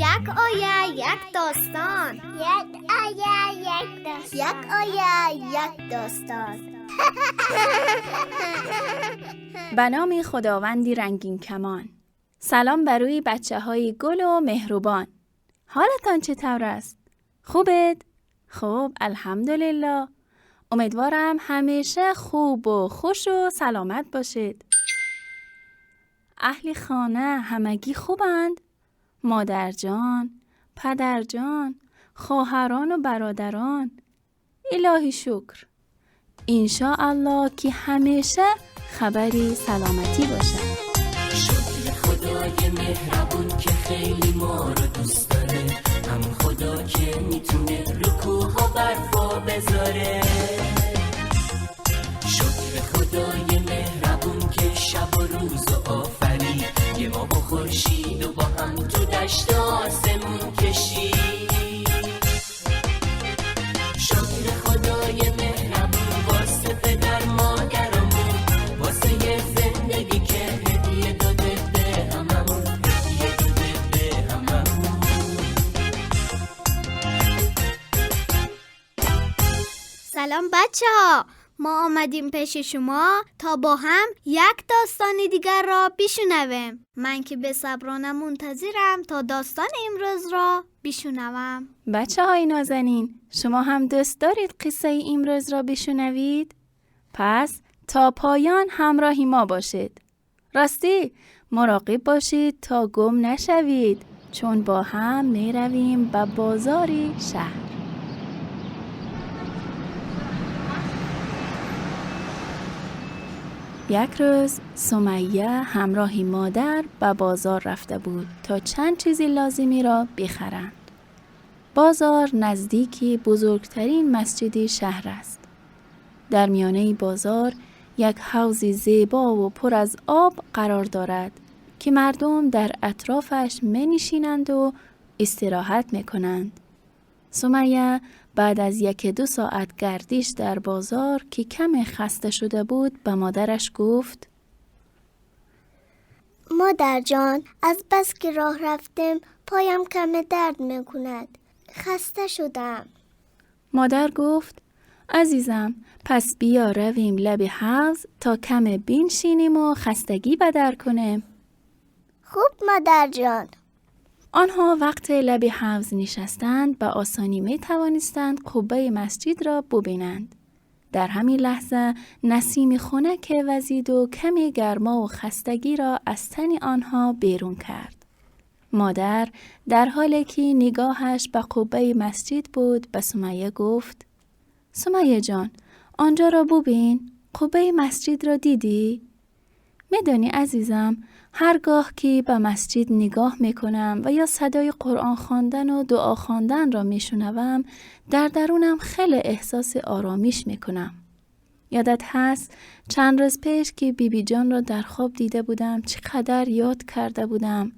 Як оя, як достон. Як оя, як достон. Як оя, як достон. به نام خداوندی رنگین کمان. سلام بر روی بچه های گل و مهربان. حالتان چطور است؟ خوبید؟ خوب، الحمدلله. امیدوارم همیشه خوب و خوش و سلامت باشید. اهل خانه همگی خوبند؟ مادر جان، پدر جان، خواهران و برادران. الهی شکر. انشاءالله که همیشه خبری سلامتی باشه. شکر خدای مهربون که خیلی ما رو دوست داره، همون خدا که میتونه رو کوها برفا بذاره. شکر خدای مهربون که شب و روز و آفرید، یه ما و خورشید و با هم تو دشت آسمون کشید. شکر خدای مهربون واسه پدر مادرمون، واسه یه زندگی که هدیه داده به هممون، هدیه داده به هممون. سلام بچه ها، ما آمدیم پیش شما تا با هم یک داستان دیگر را بشنویم. من که به صبرانه منتظرم تا داستان امروز را بشنوم. بچه های نازنین، شما هم دوست دارید قصه امروز را بشنوید؟ پس تا پایان همراهی ما باشید. راستی مراقب باشید تا گم نشوید، چون با هم می رویم به بازار شهر. یک روز سمیه همراه مادر به بازار رفته بود تا چند چیزی لازمی را بخرند. بازار نزدیکی بزرگترین مسجد شهر است. در میانه بازار یک حوض زیبا و پر از آب قرار دارد که مردم در اطرافش می نشینند و استراحت می کنند. سمیه بعد از 1-2 ساعت گردش در بازار که کم خسته شده بود به مادرش گفت: مادر جان، از بس که راه رفتم پایم کم درد می کند. خسته شدم. مادر گفت: عزیزم، پس بیا رویم لب حوض تا کم بینشینیم و خستگی بدر کنیم. خوب مادر جان. آنها وقت لب حوض نشستند به آسانی می توانستند قبه مسجد را ببینند. در همین لحظه نسیم خنک وزید و کمی گرما و خستگی را از تن آنها بیرون کرد. مادر در حالی که نگاهش به قبه مسجد بود به سمیه گفت: سمیه جان، آنجا را ببین، قبه مسجد را دیدی؟ میدانی عزیزم، هرگاه که به مسجد نگاه میکنم و یا صدای قرآن خواندن و دعا خواندن را میشنوم، در درونم خیلی احساس آرامیش میکنم. یادت هست چند روز پیش که بیبی جان را در خواب دیده بودم چقدر یاد کرده بودم،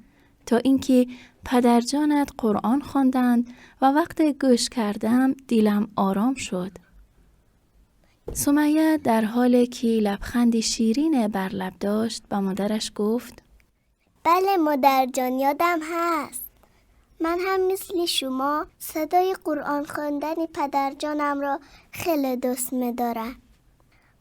تا اینکه پدر جانت قرآن خواندند و وقت گوش کردم دلم آرام شد. سمیه در حالی که لبخند شیرین بر لب داشت به مادرش گفت: بله مادر جان، یادم هست. من هم مثل شما صدای قرآن خواندن پدر جانم را خیلی دوست می‌دارم.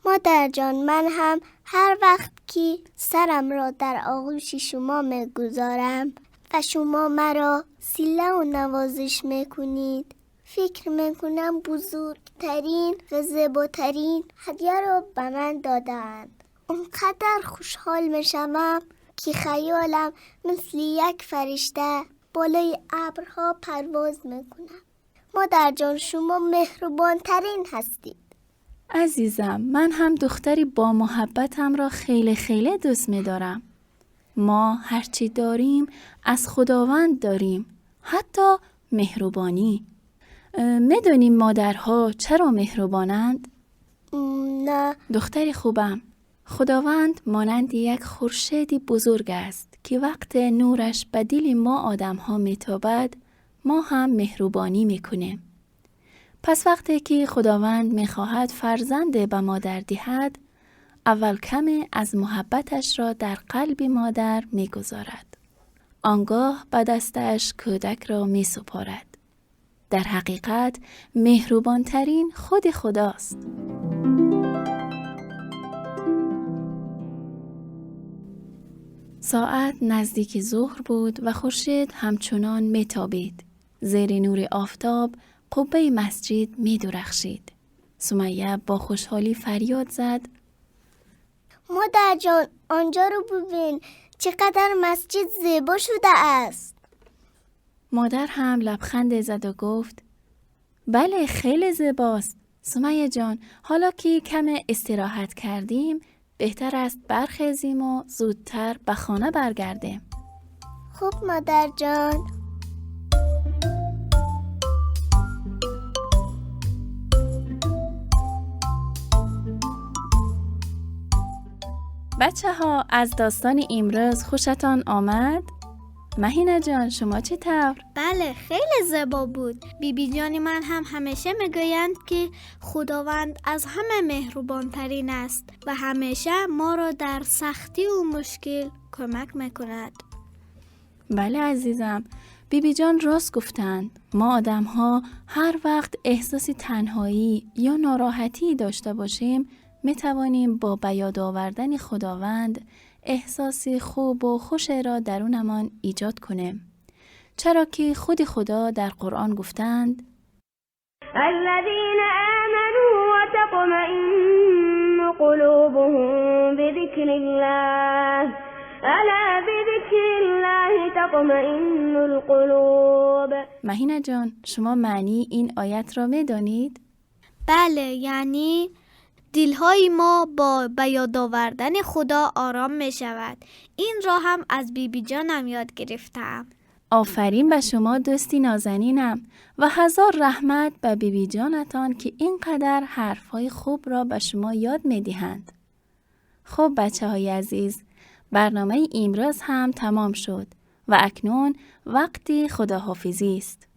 مادر جان، من هم هر وقت که سرم را در آغوش شما می‌گذارم و شما مرا سیله و نوازش می‌کنید، فکر می‌کنم بزرگترین و زیباترین هدیه را به من دادند. اونقدر خوشحال می‌شوم که خیالم مثل یک فرشته بالای ابرها پرواز می‌کنم. مادر جان، شما مهربان‌ترین هستید. عزیزم، من هم دختری با محبتم را خیلی خیلی دوست می‌دارم. ما هرچی داریم از خداوند داریم، حتی مهربانی. می‌دونیم مادرها چرا مهربانند؟ نه. دختری خوبم، خداوند مانند یک خورشید بزرگ است که وقت نورش به دل ما آدم‌ها می‌تابد، ما هم مهربانی می‌کنیم. پس وقتی که خداوند می‌خواهد فرزند به مادر دهد، اول کمی از محبتش را در قلب مادر می‌گذارد. آنگاه به دستش کودک را می سپارد. در حقیقت مهربانترین خود خداست. ساعت نزدیک ظهر بود و خورشید همچنان میتابید. زیر نور آفتاب قبه مسجد می درخشید. سمیه با خوشحالی فریاد زد: مادر جان، آنجا رو ببین، چقدر مسجد زیبا شده است. مادر هم لبخند زد و گفت: بله، خیلی زیباست. سمیه جان، حالا که کم استراحت کردیم بهتر است برخیزیم و زودتر به خانه برگردیم. خوب مادر جان. بچه ها، از داستان امروز خوشتان آمد؟ مهینه جان، شما چه طور؟ بله، خیلی زیبا بود. بیبی جان من هم همیشه میگویند که خداوند از همه مهربان ترین است و همیشه ما را در سختی و مشکل کمک میکند. بله عزیزم، بیبی جان راست گفتند. ما آدم ها هر وقت احساس تنهایی یا ناراحتی داشته باشیم می توانیم با بیاد آوردن خداوند احساس خوب و خوش را درونمان ایجاد کنیم. چرا که خود خدا در قرآن گفتند: الذین آمنوا وتطمئن قلوبهم بذکر الله الا بذکر الله تطمئن القلوب. مهینه جان، شما معنی این آیت را می دانید؟ بله، یعنی دلهای ما با بیاد آوردن خدا آرام می شود. این را هم از بیبی جانم یاد گرفتم. آفرین به شما دوستی نازنینم و هزار رحمت به بیبی جانتان که اینقدر حرفهای خوب را به شما یاد می دهند. خب بچه های عزیز، برنامه امروز هم تمام شد و اکنون وقتی خداحافظی است.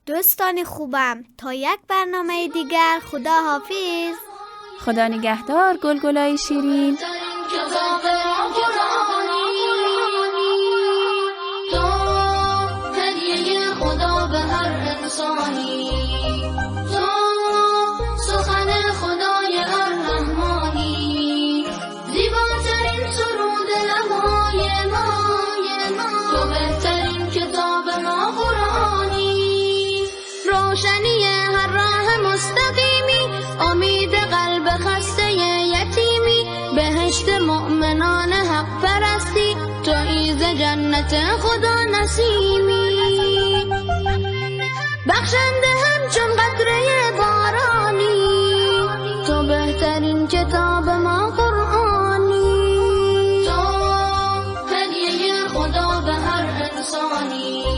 دوستان خوبم، تا یک برنامه دیگر، خداحافظ. خدا نگهدار گلگلای شیرین. تو هدیه خدا به هر انسانی، تو سخن خدای الرحمانی، زیباترین سرود لبهای ما، تو بهترین کتاب ما قرآنی، روشنی هر راه مستقیمی، امید قلب خسته یتیمی، بهشت مؤمنان حق پرستی، تو ایز جنت خدا نسیمی، بخشنده همچون قطره بارانی، تو بهترین کتاب ما قرآنی، تو هدیه خدا به هر انسانی.